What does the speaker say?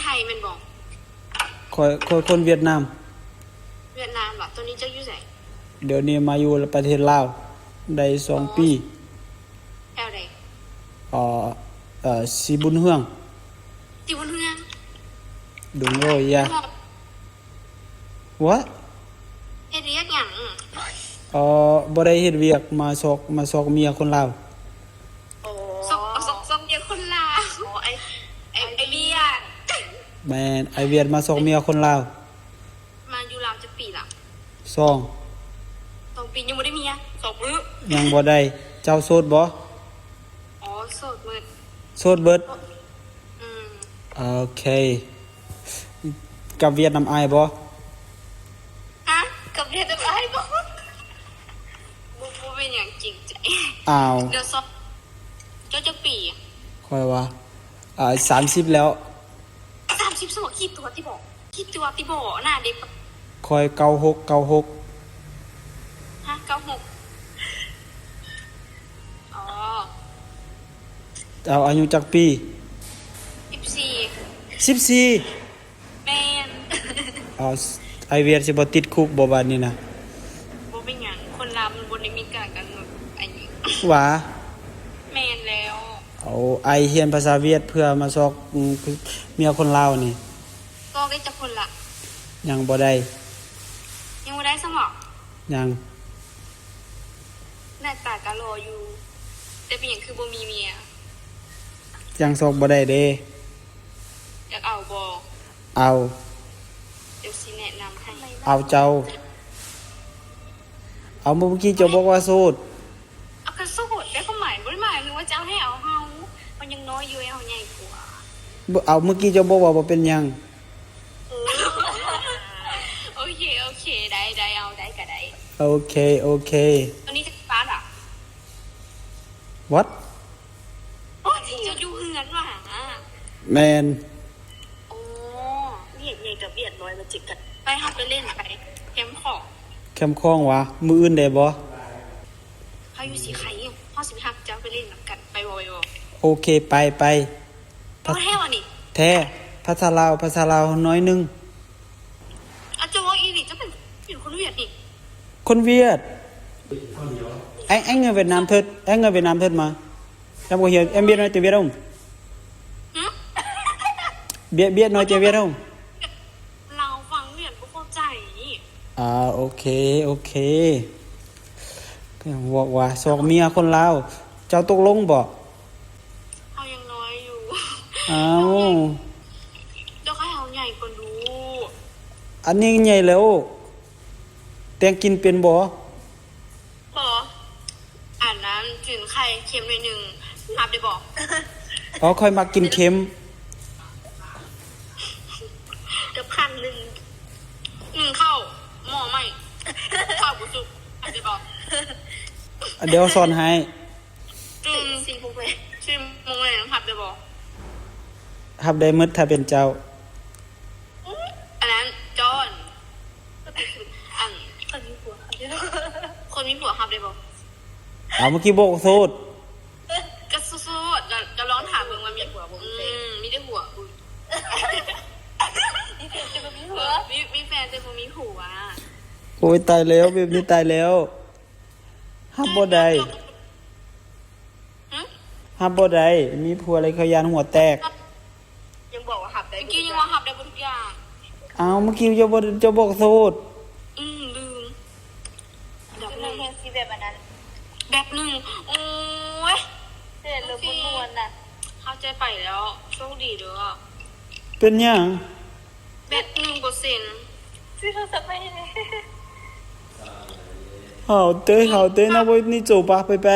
ໄທແມ່ນບໍ່? ຂ້ອຍ ຂ້ອຍຄົນຫວຽດນາມ. ຫວຽດນາມຫວາ? ຕອນນີ້ເຈົ້າຢູ່ໃສ? ດຽວນີ້ມາຢູ່ປະເທດລາວໄດ້ສອງປີ. ແຖວໃດ? ເອີ ເອີ ສີບຸນເຮືອງ. ສີບຸນເຮືອງ? ດົງໂລຍຍາ. What? ເຮັດວຽກຫຍັງ? ເອີ ບໍ່ໄດ້ເຮັດວຽກ ມາຊອກ ມາຊອກເມຍຄົນລາວ. ອໍ ຊອກ ຊອກ ຊອກເມຍຄົນລາວ. ອໍ ໄອ້ ໄອ້ ໄອ້ວຽດ. ແມ່ນ ໄອ້ວຽດມາຊອກເມຍຄົນລາວ. ມາຢູ່ລາວຈັກປີລະ? ສອງ ສອງປີຍັງບໍ່ໄດ້ເມຍ ສອງມື້. ຍັງບໍ່ໄດ້. ເຈົ້າໂສດບໍ່? ອໍ ໂສດໝົດ. ໂສດເບິດ? ອືມ. ໂອເຄ. ກັບວຽດນຳອ້າຍບໍ່? ຮະ? ກັບວຽດນຳອ້າຍບໍ່? ບໍ່ ບໍ່ເປັນຫຍັງ ເກງໃຈ. ອ້າວ. ດຽວຊອກ ເຈົ້າຈັກປີ? ຂ້ອຍຫວາ? ອ່າ ສາມສິບແລ້ວ. ສາມສິບ ສະ ຂີ້ຕົວະຕິບໍ? ຂີ້ຕົວະຕິບໍ? ໜ້າເດັກ. ຂ້ອຍເກົ້າຫົກ ເກົ້າຫົກ. ຮະ? ເກົ້າຫົກ? ອໍ. ເຈົ້າອາຍຸຈັກປີ? ສິບສີ່. ສິບສີ່? ແມ່ນ. ເອົາ ໄອ້ວຽດຊິບໍ່ຕິດຄຸກບໍ່ບາດນີ້ນະ? ບໍ່ເປັນຫຍັງ ຄົນລາວມັນບໍ່ໄດ້ມີການກຳນົດອາຍຸ. ຫວາ? ແມ່ນແລ້ວ. ເອົາ ອ້າຍຮຽນພາສາຫວຽດເພື່ອມາຊອກ ອືມ ເມຍຄົນລາວນີ້. ຊອກໄດ້ຈັກຄົນລະ? ຍັງບໍ່ໄດ້. ຍັງບໍ່ໄດ້ຊ້ຳເຫາະ? ຍັງ. ໜ້າຕາກະຫຼໍ່ຢູ່ ແຕ່ເປັນຫຍັງຄືບໍ່ມີເມຍ? ຍັງຊອກບໍ່ໄດ້ເດ້. ຢາກເອົາບໍ່? ເອົາ. ດຽວຊິແນະນຳໃຫ້. ເອົາເຈົ້າ. ເອົາ ເມື່ອກີ້ເຈົ້າບອກວ່າໂສດ. ເອົາ ກະໂສດໄດ້ຄວາມໝາຍ ບໍ່ໄດ້ໝາຍເຖິງວ່າຈະເອົາໃຫ້ເອົາເຮົາ ເຮົາຍັງນ້ອຍຢູ່ ໃຫ້ເຮົາໃຫຍ່ກວ່າ. ບໍ່ ເອົາ ເມື່ອກີ້ເຈົ້າບອກວ່າບໍ່ເປັນຫຍັງ. ໂອເຄ ໂອເຄ ໄດ້ ໄດ້ ເອົາ ໄດ້ກະໄດ້. ໂອເຄ ໂອເຄ. ຕອນນີ້ຈັກບາດອະ? What? ໂອ້ຍ ເຈົ້າຢູ່ເຮືອນຫວາ? ແມ່ນ. ໂອ້ ວຽດໃຫຍ່ກັບວຽດນ້ອຍມາເຈີກັນ. ໄປ ເຮົາໄປຫຼິ້ນ ໄປ ແຄມຂອງ. ແຄມຂອງຫວາ? ມື້ອື່ນໄດ້ບໍ່? ເຮົາຢູ່ສີໄຄ ເຮົາຊິໄປຮັບເຈົ້າໄປຫຼິ້ນນຳກັນ ໄປບໍ່? ໄປບໍ່? ໂອເຄ ໄປ ໄປ. ເອົາແທ້ຫວານີ້? ແທ້. ພາສາລາວ ພາສາລາວໜ້ອຍໜຶ່ງ. ອາ ເຈົ້າເວົ້າອີ່ຫຼີ ເຈົ້າເປັນ ເປັນຄົນຫວຽດນີ້? ຄົນຫວຽດ. Anh, anh người Việt Nam thật, anh người Việt Nam thật mà. Em có hiểu, em biết nói tiếng Việt không? ຫື? Biết, biết nói tiếng Việt không? ລາວຟັງຫວຽດບໍ່ເຂົ້າໃຈ. ອ່າ ໂອເຄ ໂອເຄ. ບອກວ່າຊອກເມຍຄົນລາວ. ເຈົ້າຕົກລົງບໍ່? ເຮົາຍັງນ້ອຍຢູ່. ອ້າວ ເຈົ້າໃຫ້ເຮົາໃຫຍ່ກ່ອນດູ. ອັນນີ້ໃຫຍ່ແລ້ວ. ແຕ່ງກິນເປັນບໍ່? ບໍ່. ອັນນັ້ນ ກິນໄຂ່ເຄັມໜ້ອຍໜຶ່ງ ຮັບໄດ້ບໍ່? ອໍ ຂ້ອຍມັກກິນເຄັມ. ກັບຂັ້ນໜຶ່ງ ໜຶ່ງເຂົ້າໝໍ້ໃໝ່ ເຂົ້າບໍ່ສຸກ ຮັບໄດ້ບໍ່? ດຽວສອນໃຫ້. ອືມ ສີ່ໂມງແລງ ສີ່ໂມງແລງ ຮັບໄດ້ບໍ່? ຮັບໄດ້ໝົດ ຖ້າເປັນເຈົ້າ. ອັນນັ້ນ ຈອນ ອັນ ຄົນມີຜົວຮັບໄດ້ບໍ່? ຄົນມີຜົວຮັບໄດ້ບໍ່? ເອົາ ເມື່ອກີ້ບອກໂສດ. ກະໂສດ ກະລອງຖາມເບິ່ງວ່າມີຜົວບໍ່? ອືມ ມີແຕ່ຜົວ. ມີແຟນແຕ່ບໍ່ມີຜົວ. ມີ ມີແຟນແຕ່ບໍ່ມີຜົວ. ໂອ້ຍ ຕາຍແລ້ວ ແບບນີ້ຕາຍແລ້ວ. ຮັບບໍ່ໄດ້. ຫຶ? ຮັບບໍ່ໄດ້ ມີຜົວແລ້ວຂ້ອຍຢ້ານຫົວແຕກ. ຍັງບອກວ່າຮັບໄດ້. ເມື່ອກີ້ຍັງວ່າຮັບໄດ້ເບິດທຸກຢ່າງ. ອ້າວ ເມື່ອກີ້ເຈົ້າບໍ່ ເຈົ້າບອກໂສດ. ອືມ ລືມ. ແບບໜຶ່ງ ແບບໜຶ່ງ. ໂອ້ຍ ເຫັນແລ້ວບໍ່ມ່ວນນະ. ເຂົ້າໃຈໄປແລ້ວ ໂຊກດີເດີ. ເປັນຫຍັງ? ແບັດໜຶ່ງເປີເຊັນ. ຊື້ໂທລະສັບໃໝ່ໃຫ້ແດ່. ເຮົາເຕີຍ ເຮົາເຕີຍ ນະ ບໍ່ມີໂຈປະ ໄປໄປ.